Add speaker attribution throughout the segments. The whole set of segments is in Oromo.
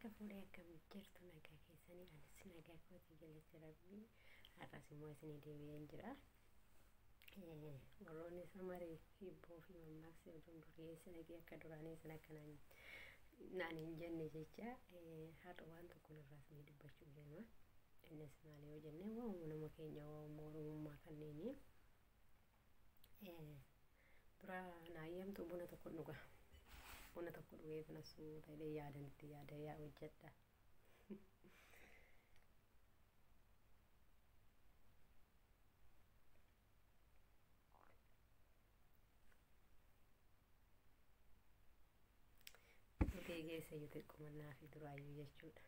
Speaker 1: Harka fuudhee akkam jirtu nagaa keessanii anis nagaa kooti jalatti rabbii har'as immoo isinii deebi'een jira. Warroonni samaree hibboo fi mammaaksa oduun durii dhagee akka duraanii sana akka naan hin jenne jecha har'a waan tokko irraa isinii dubbachuu deema. Innis maali yoo jenne waa'uma nama keenya waa'uma oromummaa kanneenii dura naayyamtu buna tokko dhuga. Buna tokko dhugee kana suuta illee yaadan itti yaada yaa hojjedha. Dhugee keessa iyyuu xiqqumannaa fi duraayyuu jechuudha.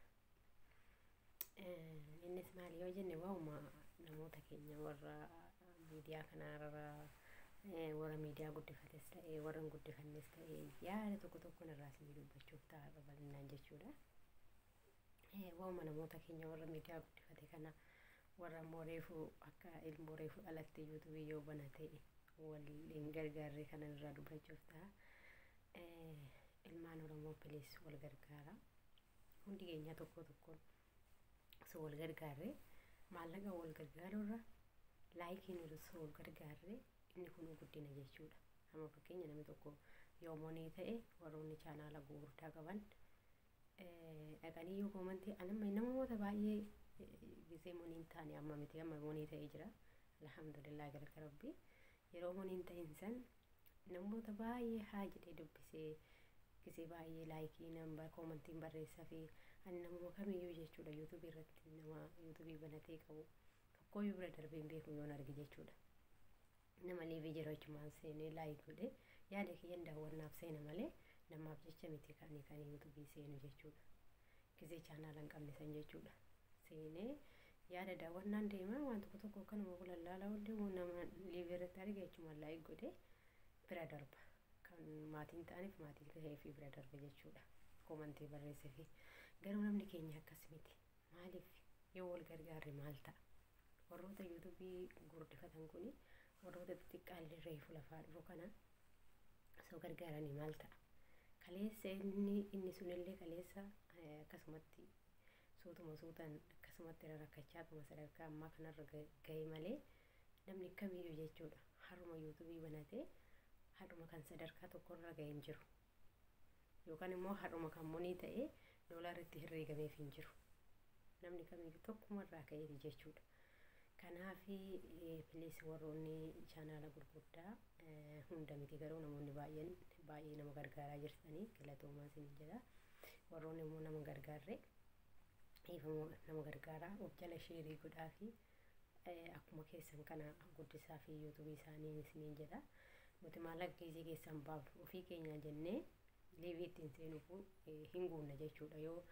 Speaker 1: Innis maali yoo jenne waa'uma namoota keenya warra miidiyaa kanarra warra miidiyaa guddifates ta'ee warra hin guddifannes ta'ee yaada tokko tokko irraa isinii dubbachuuf ta'a bal'inaan jechuudha. Waa'uma namoota keenya warra miidiyaa guddifate kana warra immoo reefu akka ilmoo reefu dhalatte yuutuubii yoo banate wal hin gargaarre kana irraa dubbachuuf ta'a. Ilmaan Oromoo please wal gargaara. Hundi keenya tokko tokkoon osoo wal gargaarre maallaqa wal gargaaruurra laayikiin osoo wal gargaarre inni kun guddina jechuudha. Amma fakkeenya namni tokko yoo monii ta'e warroonni chaanaala gurguddaa qaban dhaqanii yoo koomantii anamma namoota baay'ee gisee monii hin taane amma miti amma monii ta'ee jira. Alhamdulillah galata rabbii. Yeroo monii hin ta'in san namoota baay'ee haa jedhee dubbisee gisee baay'ee laayikii namba koomantiin barreessaa fi ani namuma kamiyyuu jechuudha yuutuubii irratti nama yuutuubii banatee qabu tokkooyyuu bira darbee hin beeku yoon arge jechuudha. Nama liivii jiru achumaan seenee laayik godhee yaada kiyyan daawwannaaf seena malee namaaf jecha miti kan kan yuutuubii seenu jechuudha. Gisee chaanaala hin qabne san jechuudha. Seenee yaada daawwannaan deema waan tokko tokko akkanuma kulallaala oollee nama liivii irratti arge achumaan laayik godhee bira darba. Kan maatiin ta'aniif maatii ta'ee fi bira darba jechuudha. Koomantii barreessee fi garuu namni keenya akkas miti. Maaliif yoo wal gargaarre maal ta'a? Warroota yuutuubii gurguddifatan kuni warroota xixiqqaallee reefu lafaa dhufu kana osoo gargaaranii maal ta'a? Kaleessa inni inni sunillee kaleessa akkasumatti suutuma suutaan akkasumatti rakkachaa tuma sadarkaa ammaa kanarra ga'e malee namni kamiyyuu jechuudha haruma yuutuubii banatee haruma kan sadarkaa tokkorra ga'e hin jiru. Yookaan immoo haruma kan monii ta'ee doolaarri itti herreegameef hin jiru. Namni kamiyyuu tokkumarraa ka'eeti jechuudha. Kanaafi please warroonni chaanaala gurguddaa hunda miti garuu namoonni baay'een baay'ee nama gargaaraa jirtanii galatoomaa isin jedha. Warroonni immoo nama gargaarre dhiifama nama gargaaraa of jala sheerii godhaa fi akkuma keessan kana guddisaa fi yuutuubii isaanii isiniin jedha. Nuti maallaqa kiisii keessan baafnu ofii keenya jennee liivii ittiin seenuuf hin guunna jechuudha. Yoo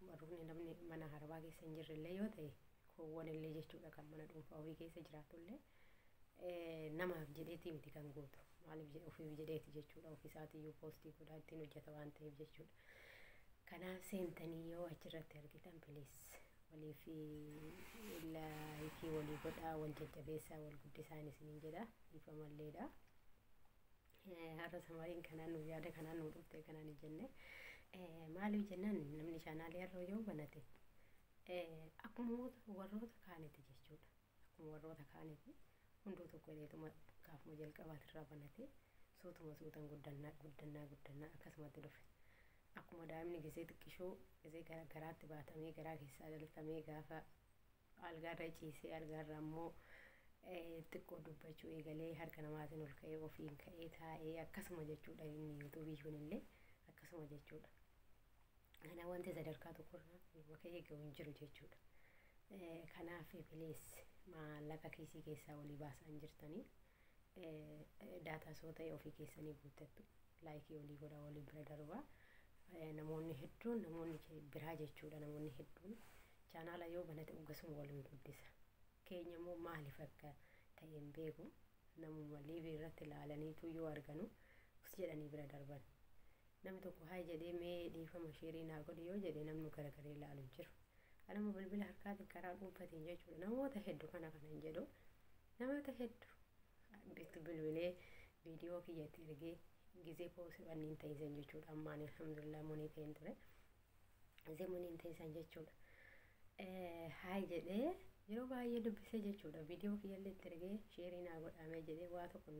Speaker 1: warroonni namni mana harbaa keessa hin jirre illee yoo ta'e koowwan illee jechuudha kan mana dhuunfaa ofii keessa jiraatu illee namaaf jedheeti miti kan guutu. Maaliif ofiif jedheeti jechuudha. Ofiisaatiyyuu poostii godhaa ittiin hojjeta waan ta'eef jechuudha. Kanaaf seentanii yoo achirratti argitan please waliif laayikii walii godhaa wal jajjabeessaa wal guddisaan isiniin jedha. Dhiifamalleedha. Har'a samariin kanaan nu yaada kanaan nu dhufte kanaan hin jenne. Maaliif jennaan namni chaanaalii har'a yoo banate akkuma warroota kaaniiti jechuudha. Akkuma warroota kaaniiti hunduu tokko jedheetuma gaafuma jalqabaatirraa banate suutuma suutaan guddannaa guddannaa guddannaa akkasumatti dhufe. Akkuma daa'imni gisee xiqqishoo gisee gara garaatti baatamee garaa keessaa dhalatamee gaafa algaarra ciisee algaarra immoo xiqqoo dubbachuu eegalee harka namaatiin ol ka'ee ofiin ka'ee taa'ee akkasuma jechuudha inni yuutuubii kunillee akkasuma jechuudha. Kana wanti sadarkaa tokkorra nama ka'ee ga'u hin jiru jechuudha. Kanaaf please maallaqa kiisii keessaa walii baasaa hin jirtanii daataa soo ta'e ofii keessanii guuttattu laayikii walii godhaa walii bira darbaa. Namoonni hedduun namoonni biraa jechuudha namoonni hedduun chaanaala yoo banate uggasuma waliin guddisa. Keenya immoo maaliif akka ta'e hin beeku namuma liivii irratti ilaalaniitu yoo arganu us jedhanii bira darban. Namni tokko haa jedhee mee dhiifama sheerii naa godhi yoo jedhe namni garagaree ilaalu hin jiru. Anuma bilbila harkaatiin karaa dhuunfatiin jechuudha namoota hedduu kana kana hin jedhu namoota hedduu bilbilee viidiyoo kiyyatti ergee gisee poosii wanni hin ta'isan jechuudha ammaan alhamdulillah monii ta'een ture. Zemuniin teessan jechuudha. Hi jedhee yeroo baay'ee dubbisee jechuudha. Viidiyoo kiyyallee itti ergee share naa godhamee jedhee waa tokko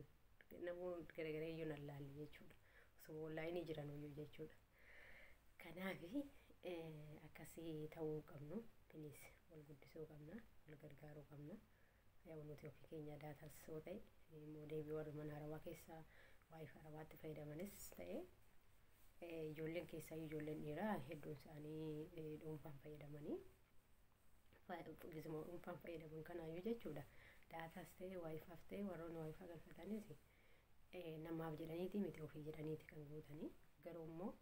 Speaker 1: namoonni garagaraa iyyuu nan laalle jechuudha. Osoo online jiran iyyuu jechuudha. Kanaaf akkasii ta'uu qabnu, please, wal guddisuu qabna, wal gargaaruu qabna. Yoo nuti ofii keenya datas yoo ta'e immoo deebii warri mana arabaa keessaa WiFi arabaatti fayyadamanis ta'e, ijoolleen keessaa ijoolleen dhiiraa hedduun isaanii dhuunfaan fayyadamanii, gizmoo dhuunfaan fayyadaman kanaayyuu jechuudha. Datas ta'e WiFi'f ta'e, warroonni WiFi galfatanis namaaf jedhaniiti miti, ofii jedhaniiti kan guutanii. Garuu immoo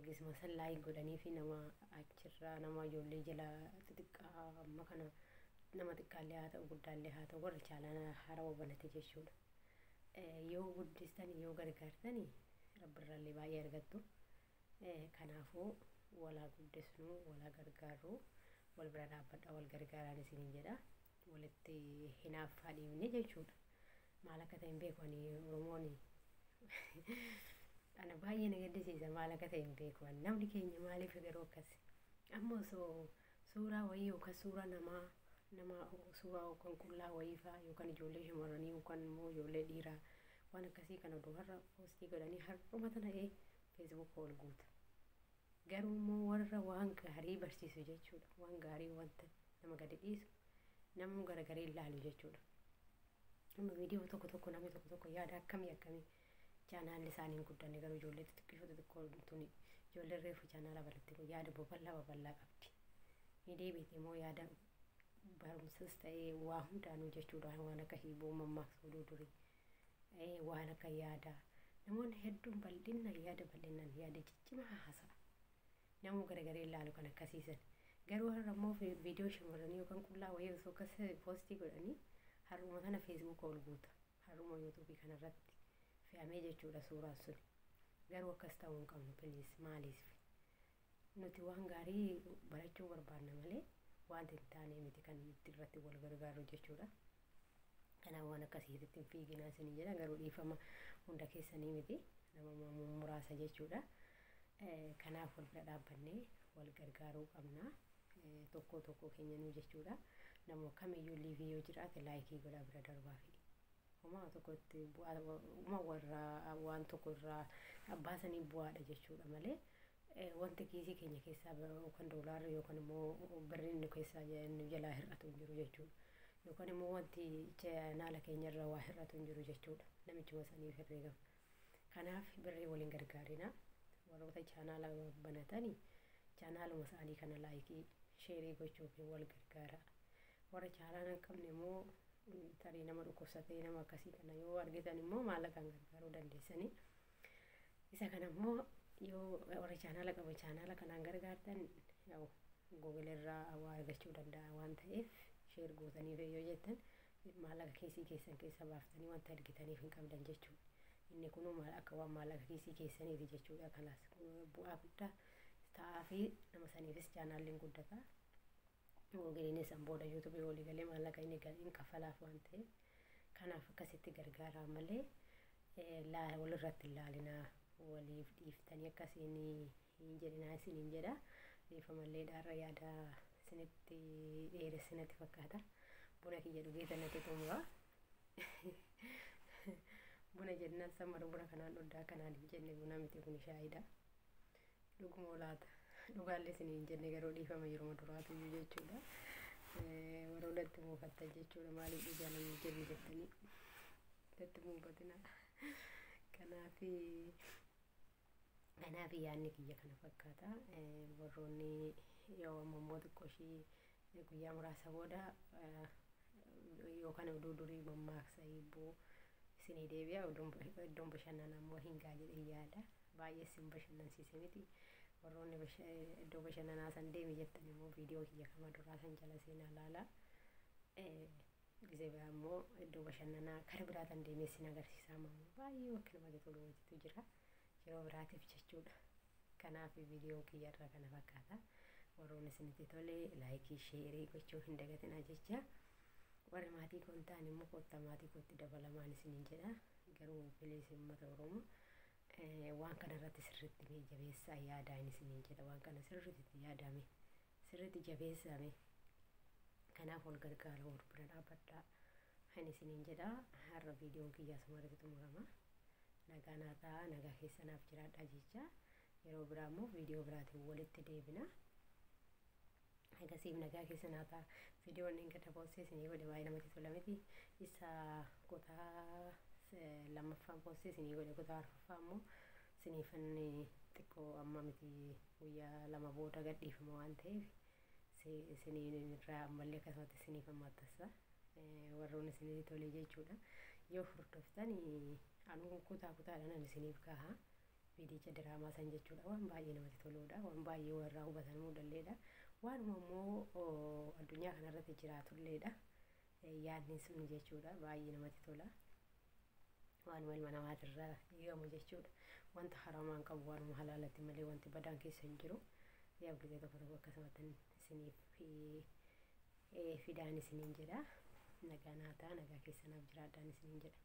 Speaker 1: gizma san like godhanii fi nama achirraa nama ijoollee jala xixiqqaa amma kana, nama xiqqaallee haa ta'u guddaallee haa ta'u, warra channel haarawaa banate jechuudha. Yoo guddistan, yoo gargaartani, rabbirraallee baay'ee argattu. Kanaafuu walaa guddisnu, walaa gargaarru, wal bira dhaabbadha, wal gargaaraan isiniin jedha. Walitti hinaaffaa dhiibne jechuudha. Maal akka ta'e hin beeku ani. Oromoon ana baay'ee na gaddisiisa. Maal akka ta'e hin beeku ani. Namni keenya maaliif garuu akkas? Amma osoo suuraa wayii yookaan suuraa namaa, nama suuraa yookaan qullaa wayii fa'aa yookaan ijoollee shamarranii yookaan immoo ijoollee dhiiraa waan akkasii kana odoo har'a post godhanii, har'uma tana Facebook ol guuta. Garuu immoo warra waan gaarii barsiisu jechuudha. Waan gaarii, wanta nama gadi dhiisu, namni garagaree ilaalu jechuudha. Amma viidiyoo tokko tokko, namni tokko tokko yaada akkamii akkamii, channelli isaanii hin guddanne, garuu ijoollee xixiqqoo xixiqqoo tuni, ijoolleen reefu channel banatte kun yaada babal'aa babal'aa qabdi. Ni deebite immoo yaada barumsas ta'ee waa hundaanuu jechuudha, waan akka hiiboo, mammaaksa, oduu durii, waan akka yaadaa, namoonni hedduun bal'inaan yaada, bal'inaan yaada ciccimaa haasa'a. Namuu garagaree ilaalu kan akkasiisan. Garuu har'a immoo viidiyoo shamarranii yookaan qullaa wayii osoo akkas post godhanii, har'uma kana Facebook ol guuta. Har'uma YouTube kanarratti fe'amee jechuudha suuraan sun. Garuu akkas ta'uu hin qabnu, please. Maaliif? Nuti waan gaarii barachuu barbaanna malee wanti hin taane miti kan itti irratti wal gargaaru jechuudha. Kanaaf waan akkasiitti hin fiiginaa isin jedha. Garuu dhiifama, hunda keessanii miti, nama muraasa jechuudha. Kanaaf wal bira dhaabbannee wal gargaaruu qabna. Tokko tokko keenyanuu jechuudha. Nama kamiyyuu live yoo jiraate like godhaa bira darbaa fi. Homaa tokkotti bu'aa homaa warra waan tokko irraa abbaa sanii bu'aadha jechuudha malee, wanti kiisii keenya keessaa yookaan doolaarri yookaan immoo birriin nu keessaa nu jalaa hir'atu hin jiru jechuudha. Yookaan immoo wanti channel keenya irraa waa hir'atu hin jiru jechuudha. Namichuma saniif herreegama. Kanaaf birrii waliin gargaarina. Warroota channel banatanii channeluma isaanii kana like, share gochuuf wal gargaara. Warra channel hin qabne immoo tarii nama dhukkubsatee, nama akkasii kana yoo argitan immoo maallaqaan gargaaruu dandeessanii. Isa kana immoo yoo warra channel qabu channel kanaan gargaartan, yaa'u Google irraa waa argachuu danda'a waan ta'eef, share gootaniif yoo jettan maallaqa kiisii keessan keessa baaftanii wanta argitaniif hin qabdan jechuudha. Inni kunuu maal akka waan maallaqa kiisii keessaniiti jechuudha. Kanaas bu'aa guddaa ta'aa fi nama saniifis channelliin guddata. Googleiinis an booda YouTube walii galee maallaqa inni hin kaffalaaf waan ta'eef, kanaaf akkasitti gargaaraa malee walirratti hin laalinaa, waliif dhiiftanii akkasiin hin jedhinaa isiniin jedha. Dhiifamallee dhaarra yaada isinitti dheeressinatti fakkaata. Buna kiyya dhugee tanatti xumura. Buna jennaan sammaru buna kanaan dhuddaa kanaan hin jenne, buna miti, kun shaayiidha. Dhuguma laata? Dhugaallee isin hin jenne, garuu dhiifama yeroo duraatu iyyuu jechuudha. Warroonni itti muufattan jechuudha. Maaliif dhugaa namni jenne jettanii itti muufatina. Kanaaf yaadni kiyya kana fakkaata. Warroonni yoo ammoo immoo xiqqoo ishii guyyaa muraasa booda yookaan oduu durii, mammaaksa, hibboo isinii deebi'a. Iddoon bashannanaa immoo hin gaa jedhee yaada. Baay'ee isin bashannansiise miti. Warroonni iddoo bashannanaa san deemi jettan immoo viidiyoo kiyya kama duraa san jala seenaa laala. Gisee biraa immoo iddoo bashannanaa kara biraatan deemee isin agarsiisaa, immoo baay'ee bakka namatti tolu wayiitu jira. Yeroo biraatiif jechuudha. Kanaaf viidiyoon kiyya irraa kana fakkaata. Warroonni isinitti tole like, share gochuu hin dagatinaa jecha. Warri maatii koo hin taane immoo kottaa maatii kootti dabalamaan isiniin jedha. Garuu please, uummata Oromoo, Waan kana irratti sirriitti mee jabeessaa yaadaa isiniin jedha. Waan kana sirriitti yaadame, sirriitti jabeessame. Kanaaf wal gargaara, wal bira dhaabbadhaa kan isiniin jedha. Har'a viidiyoon kiyyaa asuma irratti xumurama. Nagaa naa ta'a, nagaa keessanaaf jiraadhaa jecha. Yeroo biraa immoo viidiyoo biraatiin walitti deebina. Agasiif nagaa keessa naa ta'a. Viidiyoon inni gada poostee isinii godhe baay'ee namatti tola miti. Isa kutaa lammaffaan poostee isinii godhe, kutaa arfaffaa immoo isiniifan xiqqoo amma miti, guyyaa 2 booda gadhiifama waan ta'eef isiniin irraa ammallee akkasumatti isiniif maxxansa. Warroonni isinitti tole jechuudha. Yoo hordoftan anuu kutaa kutaadhaan ani isiniif kaha. Viidicha diraamaa san jechuudha. Waan baay'ee namatti toludha. Waan baay'ee warraa hubatamuu danda'edha. Waanuma immoo addunyaa kanarratti jiraatulleedha. Yaadni sun jechuudha. Baay'ee namatti tola. Waanuma ilma namaatirraa eegamu jechuudha. Wanta haramaan qabu, waanuma halaalatti malee wanti badaan keessa hin jiru. Yaa gisee tokko tokko akkasumatti isiniif fidaan isiniin jedha. Nagaa naa ta'a, nagaa keessanaaf jiraadhaan isiniin jedha.